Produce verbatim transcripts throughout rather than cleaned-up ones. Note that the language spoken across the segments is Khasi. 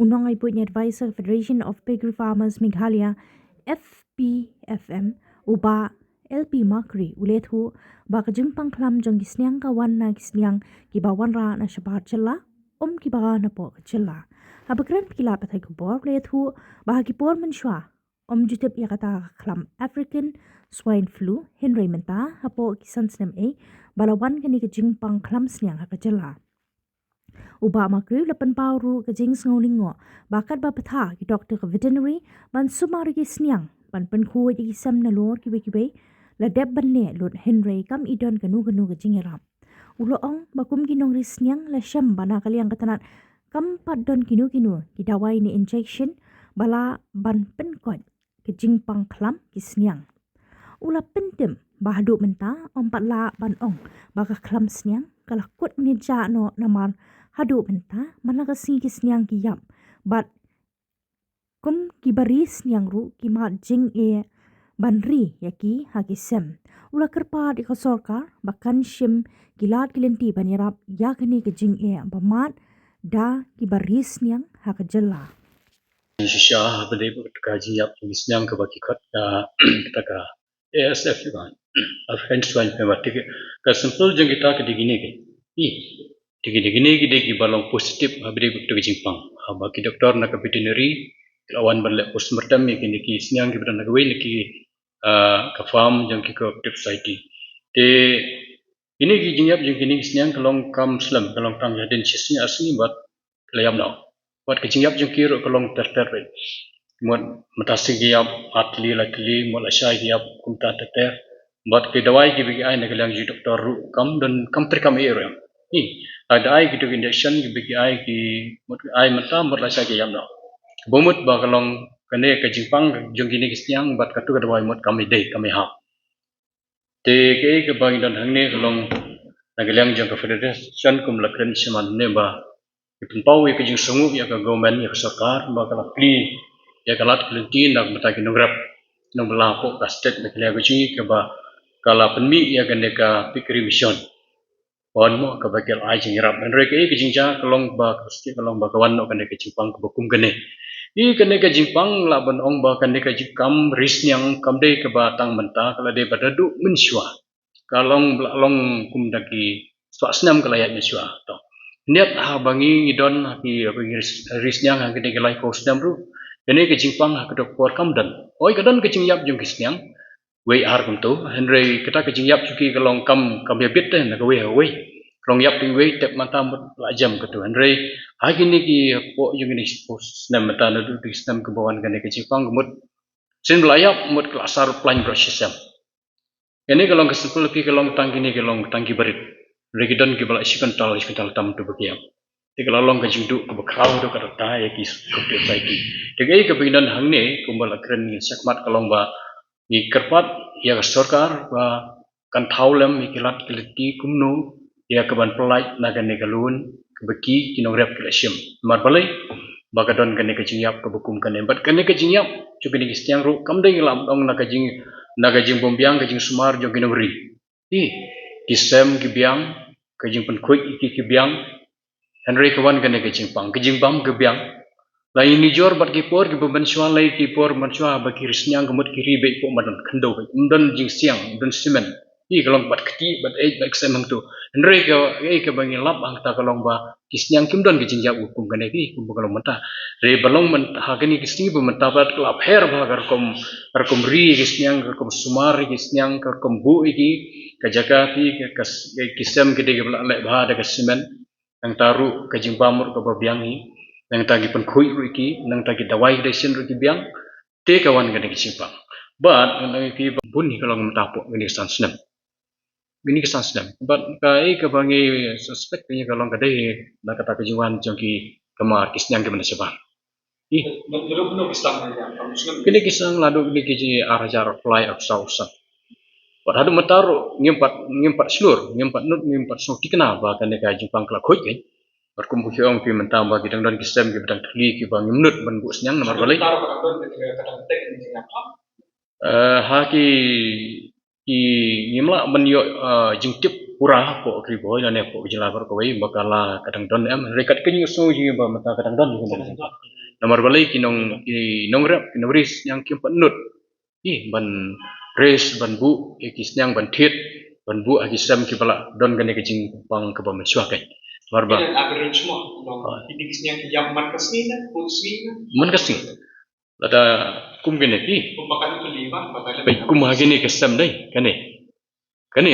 Nongaibuit ne advisor Federation of Piggery Farmers Meghalaya, F P F M, u Bah L P Makri, u la ïathuh ba ka jingpang khlam jong ki sniang ka wan na ki sniang kiba wanrah na shabar jylla, ym kiba na poh ka jylla. Haba kren bad ki lad pathai khubor, u la ïathuh ba ha ki por mynshuwa ym ju tip ïa kata ka khlam African Swine Flu, hynrei mynta hapoh ki san snem ei ba la wan kane ka jingpang khlam sniang ha ka jylla. U Bah Makri u la pynpaw ruh ka jingsngewlyngngoh ba katba btha ki doktor ka veterinary ban sumar ïa ki sniang ban pynkhuid ïa ki sem nalor kiwei kiwei, la dep ban leh lut, hynrei kam i don kano kano ka jingïarap. U la ong ba kum ki nongri sniang la shem ba na ka liang ka tnat kam pat don kino kino ki dawai ne injection ba lah ban pynkoit ka jingpang khlam ki sniang. U la pyntip ba haduh mynta ym pat lah ban ong ba ka khlam sniang ka la kut ne jah noh, namar haduh mynta man la ka sngi ki sniang ki ïap, bad kum kiba ri sniang ruh ki mad jingeh ban ri ïa ki ha ki sem. U la kyrpad ïa ka sorkar ba kan shim ki lad ki lynti ban ïarap ïa kane ka jingeh ba mad da kiba ri sniang ha ka jylla. Shisha haba dei bad ka jingïap jong ki sniang kaba ki khot ka, kata ka A S F, ba African Swine Fever. Te ka symptom jong kita ka dei kine ki, i, te ki dei kine ki dei kiba long positive haba dei bad ka jingpang. Haba ki doktor na ka veterinary ki la wan ban leh postmortem ïa kine ki sniang kiba don ha kawei na ki, ah, ka farm jong ki cooperative society. Te kine ki jingïap jong kine ki sniang ka long kam slem, ka long tang hadien shi sngi ar sngi bad la ïap noh. Bad ka jingïap jong ki ruh ka long ter ter beit. Mut mynta sngi ki ïap ar tylli lai tylli, mut lashai ki ïap kumta ter ter. Bad ki dawai kiba ki ai na ka liang jong ki doktor ruh kam don, kam treikam ei ruh. I, lada ai kito ki injection kiba ki ai ki, mut ai mynta mut lashai ki ïap noh. Ba mut ba ka long kane ka jingpang jong kine ki sniang bad kato ka dawai mut kam i dei, kam i hap. Te kaei kaba ngi don hangne ka long na ka liang jong ka federation kum la kren sha man ne ba ngi pynpaw ïa ka jingsngewnguh ïa ka government, ïa ka sorkar ba ka la plie ïa ka lad ka lynti na ka bynta ki nongrep nongbylla hapoh ka state Meghalaya ka jong ngi kaba ka la pynmih ïa kane ka piggery mission. Wan mo kaba ki la ai jingïarap. Hynrei kaei ka jingjia ka long ba ka state ka long ba ka wan noh kane ka jingpang kaba kum kane. I kane ka jingpang lah ban ong ba kane ka jingkam ri sniang kam dei kaba tang mynta, ka la dei ba da duh mynshuwa. Ka long ba la long kum da ki spah snem ka la ïaid mynshuwa. To. Niat haba ngi ngi don ha ki, haba ngi ri, ri sniang ha kine ki laiphew snem ruh, kane ka jingpang ha kato ka por kam don. Oi ka don ka jingïap jong ki sniang wei ar kumto, hynrei kata ka jingïap jong ki ka long kam, kam ïabit te na kawei ha kawei. Ka long ïap teng wei tep mynta mut la jem kato. Hynrei ha kine ki hapoh jong kine ki snem mynta, naduh ki snem kaba wan kane ka jingpang ka mut sien ba la ïap mut ka la sar plaiñ baroh shi sem. Kane ka long ka sample, ki ka long tang kine, ka long tang ki barit. Hynrei ki don kiba la shi kwintal, shi kwintal tam to ba ki ïap. Te ka la long ka jingduh kaba khraw haduh katta ïa ki cooperative society. Te kaei kaba ngi don hangne kumba la kren ngi shakhmat ka long ba ngi kyrpad ïa ka sorkar ba kan thaw lem ïa ki lad ki lynti kumno ïa ka ban pyllait na kane ka loan kaba ki, ki nongrep ki la shim. Namar balei? Ba ka don kane ka jingïap kaba kum kane. Bad kane ka jingïap jong kine ki sniang ruh kam dei, ngi lah ban ong, na ka jing, na ka jingbym biang, ka jingsumar jong ki nongri. I, ki sem ki biang, ka jingpynkhuid ïa ki ki biang. Hynrei ka wan kane ka jingpang, ka jingbam ka biang. La ïa nujor bad ki por kiba mynshuwa, la ïa ki por mynshuwa ba ki ri sniang ka mut ki ri beit hapoh madan khyndew beit. Ym don jingsiang, ym don simen. I, ka long bad kti, bad eit, bad ksem hangto. Hynrei ka, eh, kaba ngi lap hangta ka long ba ki sniang kim don ka jingïap kum kane ki, kumba ka long mynta. Hynrei ba long mynta, ha kine ki sngi ba mynta pat ka la pher bha ka rukom, ka rukom ri ïa ki sniang, ka rukom sumar ïa ki sniang, ka rukom buh ïa ki, ka jaka ki, ka, ka, ki sem ki dei kiba la leh bha da ka simen. Nangta ruh ka jingbam ruh kaba biang hi. Nangta ki pynkhuid ruh ki, nangta ki dawai ki dei sien ruh ki biang. Te ka wan kane ka jingpang. Bad ngi, ki bun hi ka long mynta hapoh kine ki san snem. Kine ki san snem. Bad kaei kaba ngi suspect kane ka long ka dei na kata ka jingwan jong ki kamar ki sniang kiba na shabar. Ih. Kine ki sniang la dei kine ki jing ar hajar ar phew lai, ar phew saw, ar phew san. Bad haduh mynta ruh ngim pat, ngim pat shlur, ngim pat nud, ngim pat sngewthikna ba kane ka jingpang ka la khuid kein. Bad kum ba ki ong, ki mynta ba ki dang don ki sem kiba dang thylli kiba ngim nud ban buh sniang, namar balei? Eh, ha ki, ki ngim lah ban ïoh, eh, jingtip pura hapoh Ri Bhoi lane hapoh ka jylla baroh kawei ba ka la ka dang don em. Hynrei kat ka jingsngew jong ngi ba mynta ka dang don. Namar balei ki nong, ki nongrep, ki nongri sniang kim pat nud, i, ban res, ban buh ïa ki sniang ban thied, ban buh ha ki sem kiba la don kane ka jingpang kaba mynshuwa kein. Namar ba, ah, ki dei ki sniang ki ïap man ka sngi na, put sngi na, man ka sngi. Lada kum kine ki, kum ba ka tu li ba, ba ka bai kum ha kine ka sem dei, kane. Kane,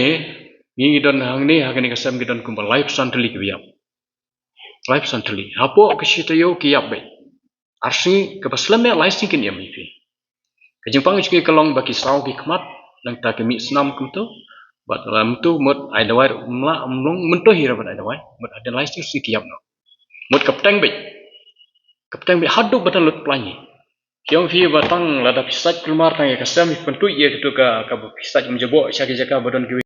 ngi ngi don hangne, ha kane ka sem ngi don kumba laiphew san tylli kiba ïap. Laiphew san tylli. Hapoh ka shi taïew ki ïap beit. Ar sngi, kaba slem ïa lai sngi kin ïam ïa phi. Ka jingpang jong ki ka long ba ki saw ki khmat, nangta ki mih snam kumto. Bad la mynta mut ai dawai ruh ym lah, ym long mynta hi ruh ban ai dawai. Mut hadien lai sngi sngi ki ïap noh. Mut ka bteng beit. Ka bteng beit haduh ba dang lut plain hi. Ki ong phi ba tang lada phi sait kulmar tang ïa ka sem phi pyntuid ïa kito ka, kaba phi sait ym jaboh sha ki jaka ba don kiwei.